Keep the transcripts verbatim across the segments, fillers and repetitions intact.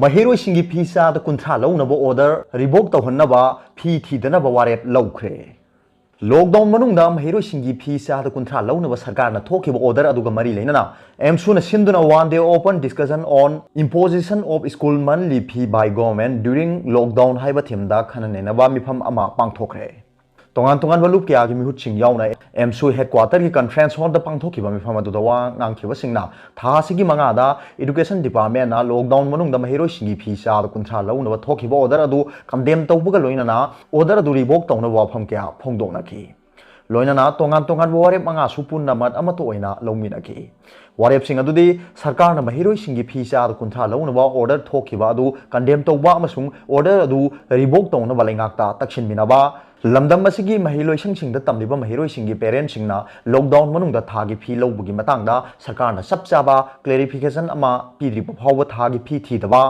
ꯃꯍꯩꯔꯣꯏꯁꯤꯡꯒꯤ ꯐꯤ ꯆꯥꯗ ꯀꯨꯟꯊ꯭ꯔꯥ ꯂꯧꯅꯕ order revoke ꯇꯧꯍꯟꯅꯕ ꯐꯤ ꯊꯤꯗꯅꯕ ꯋꯥꯔꯦꯞ ꯂꯧꯈ꯭ꯔꯦ꯫ Lockdown ꯃꯅꯨꯡꯗ ꯃꯍꯩꯔꯣꯏꯁꯤꯡꯒꯤ ꯐꯤ ꯆꯥꯗ ꯀꯨꯟꯊ꯭ꯔꯥ ꯂꯧꯅꯕ ꯁꯔꯀꯥꯔꯅ ꯊꯣꯛꯈꯤꯕ order ꯑꯗꯨꯒ ꯃꯔꯤ ꯂꯩꯅꯅ AMSUꯅ ꯁꯤꯟꯗꯨꯅ one day open discussion on imposition of school monthly fee by government during lockdown ꯍꯥꯏꯕ themeꯗ ꯈꯟꯅ ꯅꯩꯅꯕ ꯃꯤꯐꯝ ꯑꯃ ꯄꯥꯡꯊꯣꯛꯈ꯭ꯔꯦ꯫ ꯇꯣꯉꯥꯟ ꯇꯣꯉꯥꯟꯕ ꯂꯨꯞ ꯀꯌꯥꯒꯤ ꯃꯤꯍꯨꯠꯁꯤꯡ ꯌꯥꯎꯅ AMSU headquarterꯒꯤ conference hallꯗ ꯄꯥꯡꯊꯣꯛꯈꯤꯕ ꯃꯤꯐꯝ ꯑꯗꯨꯗ ꯋꯥ ꯉꯥꯡꯈꯤꯕꯁꯤꯡꯅ ꯊꯥ ꯑꯁꯤꯒꯤ ꯃꯉꯥꯗ education departmentꯅ lockdown ꯃꯅꯨꯡꯗ ꯃꯍꯩꯔꯣꯏꯁꯤꯡꯒꯤ ꯐꯤ ꯆꯥꯗ ꯀꯨꯟꯊ꯭ꯔꯥ ꯂꯧꯅꯕ ꯊꯣꯛꯈꯤꯕ order ꯑꯗꯨ condemn ꯇꯧꯕꯒ ꯂꯣꯏꯅꯅ order ꯑꯗꯨ revoke ꯇꯧꯅꯕ ꯋꯥꯐꯝ ꯀꯌꯥ ꯐꯣꯡꯗꯣꯛꯅꯈꯤ꯫ ꯂꯣꯏꯅꯅ ꯇꯣꯉꯥꯟ ꯇꯣꯉꯥꯟꯕ ꯋꯥꯔꯦꯞ ꯃꯉꯥꯁꯨ ꯄꯨꯟꯅ ꯃꯠ ꯑꯃꯠꯇ ꯑꯣꯏꯅ ꯂꯧꯃꯤꯟꯅꯈꯤ꯫ ꯋꯥꯔꯦꯞꯁꯤꯡ ꯑꯗꯨꯗꯤ ꯁꯔꯀꯥꯔꯅ ꯃꯍꯩꯔꯣꯏꯁꯤꯡꯒꯤ ꯐꯤ ꯆꯥꯗ ꯀꯨꯟꯊ꯭ꯔꯥ ꯂꯧꯅꯕ order ꯊꯣꯛꯈꯤꯕ ꯑꯗꯨ condemn ꯇꯧꯕ ꯑꯃꯁꯨꯡ order ꯑꯗꯨ revoke ꯇꯧꯅꯕ ꯂꯩꯉꯥꯛꯇ ꯇꯛꯁꯤꯟꯃꯤꯟꯅꯕ, ꯂꯝꯗꯝ ꯑꯁꯤꯒꯤ ꯃꯍꯩꯂꯣꯏꯁꯪꯁꯤꯡꯗ ꯇꯝꯂꯤꯕ ꯃꯍꯩꯔꯣꯏꯁꯤꯡꯒꯤ parentꯁꯤꯡꯅ lockdown ꯃꯅꯨꯡꯗ ꯊꯥꯒꯤ ꯐꯤ ꯂꯧꯕꯒꯤ ꯃꯇꯥꯡꯗ ꯁꯔꯀꯥꯔꯅ ꯆꯞ ꯆꯥꯕ clarification ꯑꯃ ꯄꯤꯗ꯭ꯔꯤꯕ ꯐꯥꯎꯕ ꯊꯥꯒꯤ ꯐꯤ ꯊꯤꯗꯕ,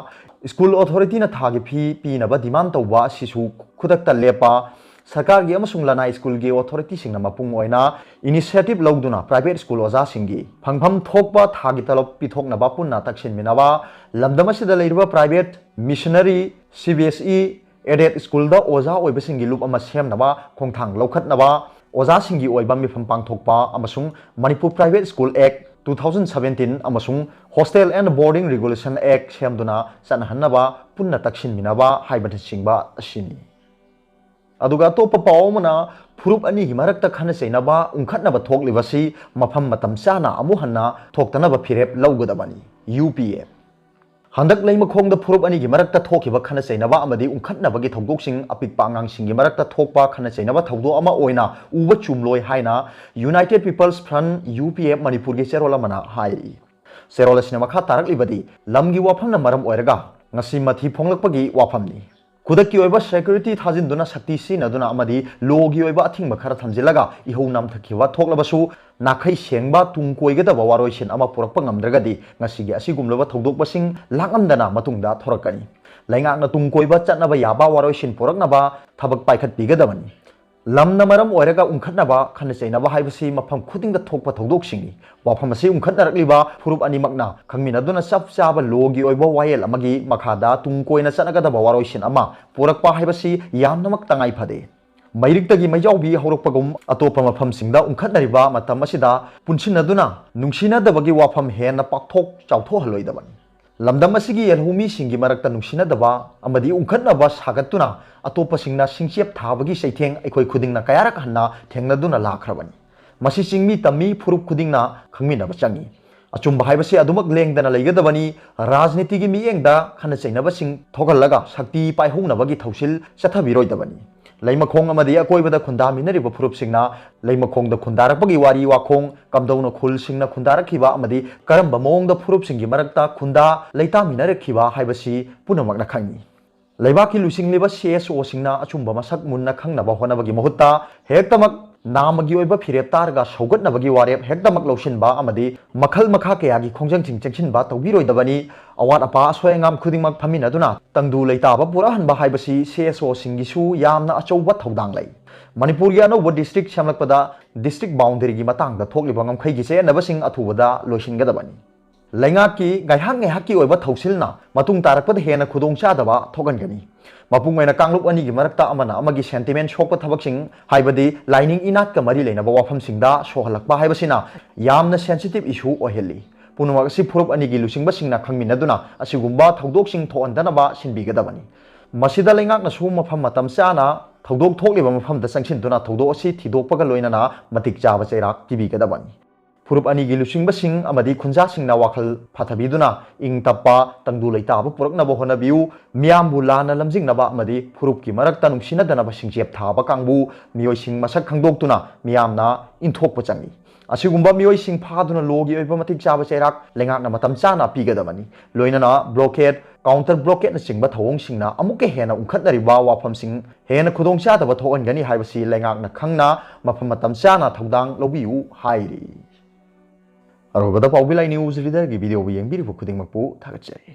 school authorityꯅ ꯊꯥꯒꯤ ꯐꯤ ꯄꯤꯅꯕ demand ꯇꯧꯕ ꯑꯁꯤꯁꯨ ꯈꯨꯗꯛꯇ ꯂꯦꯞꯄ, ꯁꯔꯀꯥꯔꯒꯤ ꯑꯃꯁꯨꯡ ꯂꯅꯥꯏ schoolꯒꯤ authorityꯁꯤꯡꯅ ꯃꯄꯨꯡ ꯑꯣꯏꯅ initiative ꯂꯧꯗꯨꯅ private school ꯑꯣꯖꯥꯁꯤꯡꯒꯤ ꯐꯪꯐꯝ ꯊꯣꯛꯄ ꯊꯥꯒꯤ ꯇꯂꯣꯞ ꯄꯤꯊꯣꯛꯅꯕ ꯄꯨꯟꯅ ꯇꯛꯁꯤꯟꯃꯤꯟꯅꯕ, ꯂꯝꯗꯝ ꯑꯁꯤꯗ ꯂꯩꯔꯤꯕ private, missionary, CBSE, aided schoolꯗ ꯑꯣꯖꯥ ꯑꯣꯏꯕꯁꯤꯡꯒꯤ ꯂꯨꯞ ꯑꯃ ꯁꯦꯝꯅꯕ ꯈꯣꯡꯊꯥꯡ ꯂꯧꯈꯠꯅꯕ, ꯑꯣꯖꯥꯁꯤꯡꯒꯤ ꯑꯣꯏꯕ ꯃꯤꯐꯝ ꯄꯥꯡꯊꯣꯛꯄ ꯑꯃꯁꯨꯡ Manipur Private School Act two thousand seventeen ꯑꯃꯁꯨꯡ Hostel and Boarding Regulation Act ꯁꯦꯝꯗꯨꯅ ꯆꯠꯅꯍꯟꯅꯕ ꯄꯨꯟꯅ ꯇꯛꯁꯤꯟꯃꯤꯟꯅꯕ ꯍꯥꯏꯕꯅꯆꯤꯡꯕ ꯑꯁꯤꯅꯤ꯫ ꯑꯗꯨꯒ ꯑꯇꯣꯞꯄ ꯄꯥꯎ ꯑꯃꯅ, ꯐꯨꯔꯨꯞ ꯑꯅꯤꯒꯤ ꯃꯔꯛꯇ ꯈꯟꯅ ꯆꯩꯅꯕ ꯎꯪꯈꯠꯅꯕ ꯊꯣꯛꯂꯤꯕꯁꯤ ꯃꯐꯝ ꯃꯇꯝ ꯆꯥꯅ ꯑꯃꯨꯛ ꯍꯟꯅ ꯊꯣꯛꯇꯅꯕ ꯐꯤꯔꯦꯞ ꯂꯧꯒꯗꯕꯅꯤ, UPF꯫ ꯍꯟꯗꯛ ꯂꯩꯃꯈꯣꯡꯗ ꯐꯨꯔꯨꯞ ꯑꯅꯤꯒꯤ ꯃꯔꯛꯇ ꯊꯣꯛꯈꯤꯕ ꯈꯟꯅ ꯆꯩꯅꯕ ꯑꯃꯗꯤ ꯎꯪꯈꯠꯅꯕꯒꯤ ꯊꯧꯗꯣꯛꯁꯤꯡ ꯑꯄꯤꯛꯄ ꯑꯉꯥꯡꯁꯤꯡꯒꯤ ꯃꯔꯛꯇ ꯊꯣꯛꯄ ꯈꯟꯅ ꯆꯩꯅꯕ ꯊꯧꯗꯣꯛ ꯑꯃ ꯑꯣꯏꯅ ꯎꯕ ꯆꯨꯝꯂꯣꯏ ꯍꯥꯏꯅ United People's Front, UPF, ꯃꯅꯤꯄꯨꯔꯒꯤ ꯆꯦꯔꯣꯜ ꯑꯃꯅ ꯍꯥꯏꯔꯤ꯫ ꯆꯦꯔꯣꯜ ꯑꯁꯤꯅ ꯃꯈꯥ ꯇꯥꯔꯛꯂꯤꯕꯗꯤ, ꯂꯝꯒꯤ ꯋꯥꯐꯝꯅ ꯃꯔꯝ ꯑꯣꯏꯔꯒ ꯉꯁꯤ ꯃꯊꯤ ꯐꯣꯡꯂꯛꯄꯒꯤ ꯋꯥꯐꯝꯅꯤ꯫ ꯈꯨꯗꯛꯀꯤ ꯑꯣꯏꯕ security ꯊꯥꯖꯤꯟꯗꯨꯅ ꯁꯛꯇꯤ ꯁꯤꯖꯤꯟꯅꯗꯨꯅ ꯑꯃꯗꯤ lawꯒꯤ ꯑꯣꯏꯕ ꯑꯊꯤꯡꯕ ꯈꯔ ꯊꯝꯖꯤꯜꯂꯒ ꯏꯍꯧ ꯅꯝꯊꯈꯤꯕ ꯊꯣꯛꯂꯕꯁꯨ, ꯅꯥꯈꯩ ꯁꯦꯡꯕ ꯇꯨꯡ ꯀꯣꯏꯒꯗꯕ ꯋꯥꯔꯣꯏꯁꯤꯟ ꯑꯃ ꯄꯨꯔꯛꯄ ꯉꯝꯗ꯭ꯔꯒꯗꯤ ꯉꯁꯤꯒꯤ ꯑꯁꯤꯒꯨꯝꯂꯕ ꯊꯧꯗꯣꯛ ꯃꯁꯤꯡ ꯂꯥꯛꯂꯝꯗꯅ ꯃꯇꯨꯡꯗ ꯊꯣꯔꯛꯀꯅꯤ꯫ ꯂꯩꯉꯥꯛꯅ ꯇꯨꯡ ꯀꯣꯏꯕ ꯆꯠꯅꯕ ꯌꯥꯕ ꯋꯥꯔꯣꯏꯁꯤꯟ ꯄꯨꯔꯛꯅꯕ ꯊꯕꯛ ꯄꯥꯏꯈꯠꯄꯤꯒꯗꯕꯅꯤ꯫ ꯂꯝꯅ ꯃꯔꯝ ꯑꯣꯏꯔꯒ ꯎꯪꯈꯠꯅꯕ, ꯈꯠꯅ ꯆꯩꯅꯕ ꯍꯥꯏꯕꯁꯤ ꯃꯐꯝ ꯈꯨꯗꯤꯡꯗ ꯊꯣꯛꯄ ꯊꯧꯗꯣꯛꯁꯤꯡꯅꯤ꯫ ꯋꯥꯐꯝ ꯑꯁꯤ ꯎꯪꯈꯠꯅꯔꯛꯂꯤꯕ ꯐꯨꯔꯨꯞ ꯑꯅꯤꯃꯛꯅ ꯈꯪꯃꯤꯟꯅꯗꯨꯅ ꯆꯞ ꯆꯥꯕ ꯂꯣꯒꯤ ꯑꯣꯏꯕ ꯋꯥꯌꯦꯜ ꯑꯃꯒꯤ ꯃꯈꯥꯗ ꯇꯨꯡ ꯀꯣꯏꯅ ꯆꯠꯅꯒꯗꯕ ꯋꯥꯔꯣꯏꯁꯤꯟ ꯑꯃ ꯄꯨꯔꯛꯄ ꯍꯥꯏꯕꯁꯤ ꯌꯥꯝꯅꯃꯛ ꯇꯉꯥꯏ ꯐꯗꯦ꯫ ꯃꯩꯔꯤꯛꯇꯒꯤ ꯃꯩꯖꯥꯎꯕꯤ ꯍꯧꯔꯛꯄꯒꯨꯝ ꯑꯇꯣꯞꯄ ꯃꯐꯝꯁꯤꯡꯗ ꯎꯪꯈꯠꯅꯔꯤꯕ ꯃꯇꯝ ꯑꯁꯤꯗ ꯄꯨꯟꯁꯤꯟꯅꯗꯨꯅ ꯅꯨꯡꯁꯤꯅꯗꯕꯒꯤ ꯋꯥꯐꯝ ꯍꯦꯟꯅ ꯄꯥꯛꯊꯣꯛ ꯆꯥꯎꯊꯣꯛꯍꯜꯂꯣꯏꯗꯕꯅꯤ꯫ ꯂꯝꯗꯝ ꯑꯁꯤꯒꯤ ꯌꯦꯜꯍꯧꯃꯤꯁꯤꯡꯒꯤ ꯃꯔꯛꯇ ꯅꯨꯡꯁꯤꯅꯗꯕ ꯑꯃꯗꯤ ꯎꯪꯈꯠꯅꯕ ꯁꯥꯒꯠꯇꯨꯅ ꯑꯇꯣꯞꯄꯁꯤꯡꯅ ꯁꯤꯡꯆꯦꯞ ꯊꯥꯕꯒꯤ ꯆꯩꯊꯦꯡ ꯑꯩꯈꯣꯏ ꯈꯨꯗꯤꯡꯅ ꯀꯌꯥꯔꯛ ꯍꯟꯅ ꯊꯦꯡꯅꯗꯨꯅ ꯂꯥꯛꯈ꯭ꯔꯕꯅꯤ꯫ ꯃꯁꯤ ꯆꯤꯡꯃꯤ ꯇꯝꯃꯤ ꯐꯨꯔꯨꯞ ꯈꯨꯗꯤꯡꯅ ꯈꯪꯃꯤꯟꯅꯕ ꯆꯪꯏ꯫ ꯑꯆꯨꯝꯕ ꯍꯥꯏꯕꯁꯤ ꯑꯗꯨꯃꯛ ꯂꯦꯡꯗꯅ ꯂꯩꯒꯗꯕꯅꯤ꯫ ꯔꯥꯖꯅꯤꯇꯤꯒꯤ ꯃꯤꯠꯌꯦꯡꯗ ꯈꯠꯅ ꯆꯩꯅꯕꯁꯤꯡ ꯊꯣꯛꯍꯜꯂꯒ ꯁꯛꯇꯤ ꯄꯥꯏꯍꯧꯅꯕꯒꯤ ꯊꯧꯁꯤꯜ ꯆꯠꯊꯕꯤꯔꯣꯏꯗꯕꯅꯤ꯫ ꯂꯩꯃꯈꯣꯡ ꯑꯃꯗꯤ ꯑꯀꯣꯏꯕꯗ ꯈꯨꯟꯗꯥꯃꯤꯟꯅꯔꯤꯕ ꯐꯨꯔꯨꯞꯁꯤꯡꯅ ꯂꯩꯃꯈꯣꯡꯗ ꯈꯨꯟꯗꯥꯔꯛꯄꯒꯤ ꯋꯥꯔꯤ ꯋꯥꯈꯣꯡ, ꯀꯝꯗꯧꯅ ꯈꯨꯜꯁꯤꯡꯅ ꯈꯨꯟꯗꯥꯔꯛꯈꯤꯕ ꯑꯃꯗꯤ ꯀꯔꯝꯕ ꯃꯑꯣꯡꯗ ꯐꯨꯔꯨꯞꯁꯤꯡꯒꯤ ꯃꯔꯛꯇ ꯈꯨꯟꯗꯥ ꯂꯩꯇꯥꯃꯤꯟꯅꯔꯛꯈꯤꯕ ꯍꯥꯏꯕꯁꯤ ꯄꯨꯝꯅꯃꯛꯅ ꯈꯪꯏ꯫ ꯂꯩꯕꯥꯛꯀꯤ ꯂꯨꯆꯤꯡꯂꯤꯕ ꯁꯤ ꯑꯦꯁ ꯑꯣꯁꯤꯡꯅ ꯑꯆꯨꯝꯕ ꯃꯁꯛ ꯃꯨꯟꯅ ꯈꯪꯅꯕ ꯍꯣꯠꯅꯕꯒꯤ ꯃꯍꯨꯠꯇ ꯍꯦꯛꯇꯃꯛ ꯅꯥꯝꯃꯒꯤ ꯑꯣꯏꯕ ꯐꯤꯔꯦꯞ ꯇꯥꯔꯒ ꯁꯧꯒꯠꯅꯕꯒꯤ ꯋꯥꯔꯦꯞ ꯍꯦꯛꯇꯃꯛ ꯂꯧꯁꯤꯟꯕ ꯑꯃꯗꯤ ꯃꯈꯜ ꯃꯈꯥ ꯀꯌꯥꯒꯤ ꯈꯣꯡꯖꯪꯁꯤꯡ ꯆꯪꯁꯤꯟꯕ ꯇꯧꯕꯤꯔꯣꯏꯗꯕꯅꯤ꯫ ꯑꯋꯥꯠ ꯑꯄꯥ ꯑꯁꯣꯏ ꯑꯉꯥꯝ ꯈꯨꯗꯤꯡꯃꯛ ꯐꯝꯃꯤꯟꯅꯗꯨꯅ ꯇꯪꯗꯨ ꯂꯩꯇꯥꯕ ꯄꯨꯔꯛꯍꯟꯕ ꯍꯥꯏꯕꯁꯤ ꯁꯤ ꯑꯦꯁ ꯑꯣꯁꯤꯡꯒꯤꯁꯨ ꯌꯥꯝꯅ ꯑꯆꯧꯕ ꯊꯧꯗꯥꯡ ꯂꯩ꯫ ꯃꯅꯤꯄꯨꯔꯒꯤ ꯑꯅꯧꯕ ꯗꯤꯁꯇ꯭ꯔꯤꯛ ꯁꯦꯝꯂꯛꯄꯗ ꯗꯤꯁꯇ꯭ꯔꯤꯛ ꯕꯥꯎꯟꯗꯔꯤꯒꯤ ꯃꯇꯥꯡꯗ ꯊꯣꯛꯂꯤꯕ ꯉꯝꯈꯩꯒꯤ ꯆꯌꯦꯠꯅꯕꯁꯤꯡ ꯑꯊꯨꯕꯗ ꯂꯣꯏꯁꯤꯟꯒꯗꯕꯅꯤ꯫ ꯂꯩꯉꯥꯛꯀꯤ ꯉꯥꯏꯍꯥꯛ ꯉꯥꯏꯍꯥꯛꯀꯤ ꯑꯣꯏꯕ ꯊꯧꯁꯤꯜꯅ ꯃꯇꯨꯡ ꯇꯥꯔꯛꯄꯗ ꯍꯦꯟꯅ ꯈꯨꯗꯣꯡꯆꯥꯗꯕ ꯊꯣꯛꯍꯟꯒꯅꯤ꯫ ꯃꯄꯨꯡ ꯑꯣꯏꯅ ꯀꯥꯡꯂꯨꯞ ꯑꯅꯤꯒꯤ ꯃꯔꯛꯇ ꯑꯃꯅ ꯑꯃꯒꯤ ꯁꯦꯟꯇꯤꯃꯦꯟ ꯁꯣꯛꯄ ꯊꯕꯛꯁꯤꯡ, ꯍꯥꯏꯕꯗꯤ ꯂꯥꯏꯅꯤꯡ ꯏꯅꯥꯠꯀ ꯃꯔꯤ ꯂꯩꯅꯕ ꯋꯥꯐꯝꯁꯤꯡꯗ ꯁꯣꯛꯍꯜꯂꯛꯄ ꯍꯥꯏꯕꯁꯤꯅ ꯌꯥꯝꯅ ꯁꯦꯟꯁꯤꯇꯤꯚ ꯏꯁꯨ ꯑꯣꯏꯍꯜꯂꯤ꯫ ꯄꯨꯝꯅꯃꯛ ꯑꯁꯤ ꯐꯨꯔꯨꯞ ꯑꯅꯤꯒꯤ ꯂꯨꯆꯤꯡꯕꯁꯤꯡꯅ ꯈꯪꯃꯤꯟꯅꯗꯨꯅ ꯑꯁꯤꯒꯨꯝꯕ ꯊꯧꯗꯣꯛꯁꯤꯡ ꯊꯣꯛꯍꯟꯗꯅꯕ ꯁꯤꯟꯕꯤꯒꯗꯕꯅꯤ꯫ ꯃꯁꯤꯗ ꯂꯩꯉꯥꯛꯅꯁꯨ ꯃꯐꯝ ꯃꯇꯝ ꯆꯥꯅ ꯊꯧꯗꯣꯛ ꯊꯣꯛꯂꯤꯕ ꯃꯐꯝꯗ ꯆꯪꯁꯤꯟꯗꯨꯅ ꯊꯧꯗꯣꯛ ꯑꯁꯤ ꯊꯤꯗꯣꯛꯄꯒ ꯂꯣꯏꯅꯅ ꯃꯇꯤꯛ ꯆꯥꯕ ꯆꯩꯔꯥꯛ ꯄꯤꯕꯤꯒꯗꯕꯅꯤ꯫ ꯐꯨꯔꯨꯞ ꯑꯅꯤꯒꯤ ꯂꯨꯆꯤꯡꯕꯁꯤꯡ ꯑꯃꯗꯤ ꯈꯨꯟꯖꯥꯁꯤꯡꯅ ꯋꯥꯈꯜ ꯐꯊꯕꯤꯗꯨꯅ ꯏꯪ ꯇꯞꯄ ꯇꯪꯗꯨ ꯂꯩꯇꯥꯕ ꯄꯨꯔꯛꯅꯕ ꯍꯣꯠꯅꯕꯤꯌꯨ꯫ ꯃꯤꯌꯥꯝꯕꯨ ꯂꯥꯟꯅ ꯂꯝꯖꯤꯡꯅꯕ ꯑꯃꯗꯤ ꯐꯨꯔꯨꯞꯀꯤ ꯃꯔꯛꯇ ꯅꯨꯡꯁꯤꯅꯗꯅꯕ ꯁꯤꯡꯆꯦꯞ ꯊꯥꯕ ꯀꯥꯡꯕꯨ ꯃꯤꯑꯣꯏꯁꯤꯡ ꯃꯁꯛ ꯈꯪꯗꯣꯛꯇꯨꯅ ꯃꯤꯌꯥꯝꯅ ꯏꯟꯊꯣꯛꯄ ꯆꯪꯏ꯫ ꯑꯁꯤꯒꯨꯝꯕ ꯃꯤꯑꯣꯏꯁꯤꯡ ꯐꯥꯗꯨꯅ ꯂꯣꯒꯤ ꯑꯣꯏꯕ ꯃꯇꯤꯛ ꯆꯥꯕ ꯆꯩꯔꯥꯛ ꯂꯩꯉꯥꯛꯅ ꯃꯇꯝ ꯆꯥꯅ ꯄꯤꯒꯗꯕꯅꯤ꯫ ꯂꯣꯏꯅꯅ ꯕ꯭ꯂꯣꯀꯦꯠ, ꯀꯥꯎꯟꯇꯔ ꯕ꯭ꯂꯣꯀꯦꯠꯅꯆꯤꯡꯕ ꯊꯧꯑꯣꯡꯁꯤꯡꯅ ꯑꯃꯨꯛꯀ ꯍꯦꯟꯅ ꯎꯪꯈꯠꯅꯔꯤꯕ ꯋꯥꯐꯝꯁꯤꯡ ꯍꯦꯟꯅ ꯈꯨꯗꯣꯡꯆꯥꯗꯕ ꯊꯣꯛꯍꯟꯒꯅꯤ ꯍꯥꯏꯕꯁꯤ ꯂꯩꯉꯥꯛꯅ ꯈꯪꯅ ꯃꯐꯝ ꯃꯇꯝ ꯆꯥꯅ ꯊꯧꯗꯥꯡ ꯂꯧꯕꯤꯌꯨ ꯍꯥꯏꯔꯤ꯫ ꯑꯔꯣꯏꯕꯗ ꯄꯥꯎꯕꯤ ꯂꯥꯏ ꯅ꯭ꯌꯨꯁ ꯔꯤꯗꯔꯒꯤ ꯚꯤꯗꯤꯑꯣꯕꯨ ꯌꯦꯡꯕꯤꯔꯤꯕ ꯈꯨꯗꯤꯡꯃꯛꯄꯨ ꯊꯥꯒꯠꯆꯔꯤ꯫